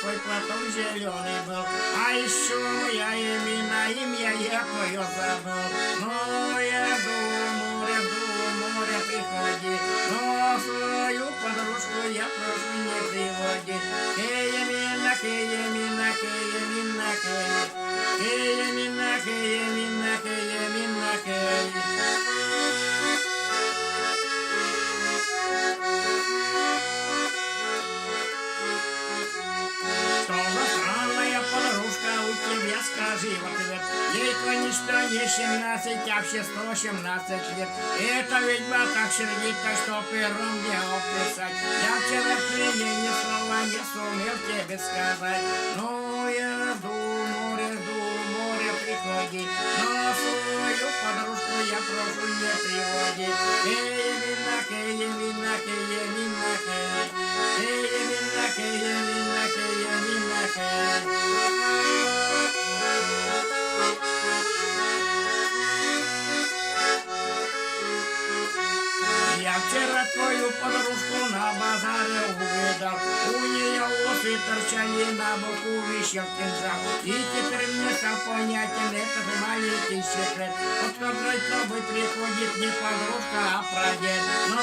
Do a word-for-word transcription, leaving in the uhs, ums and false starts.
Ой, платок зеленый был, а еще я имена, имя я твое забыл. Но я жду, море, жду, море, приходи, но свою подружку я прошу, не приводи. Кея мина, кея мина, кея мина, кея. Кея мина, кея мина, кея мина, кея. Что за странная подружка у тебя, скажи в ответ. Ей-то ничто не семнадцать, а все сто семнадцать лет. Эта ведьма так сердита, что пером не описать. Я вчера при ней ни слова не сумел тебе сказать. Но я жду, море, жду, море, приходи. Но свою подружку я прошу, не приводи. Кея мина, кея мина, кея мина, кея. Кея мина, кея мина, кея мина, кея. Я вчера твою подружку на базаре увидал. У нее усы торчали, на боку висел кинжал. И теперь мне стал понятен этот маленький секрет. Вот когда к тобой приходит не подружка, а прадед. Но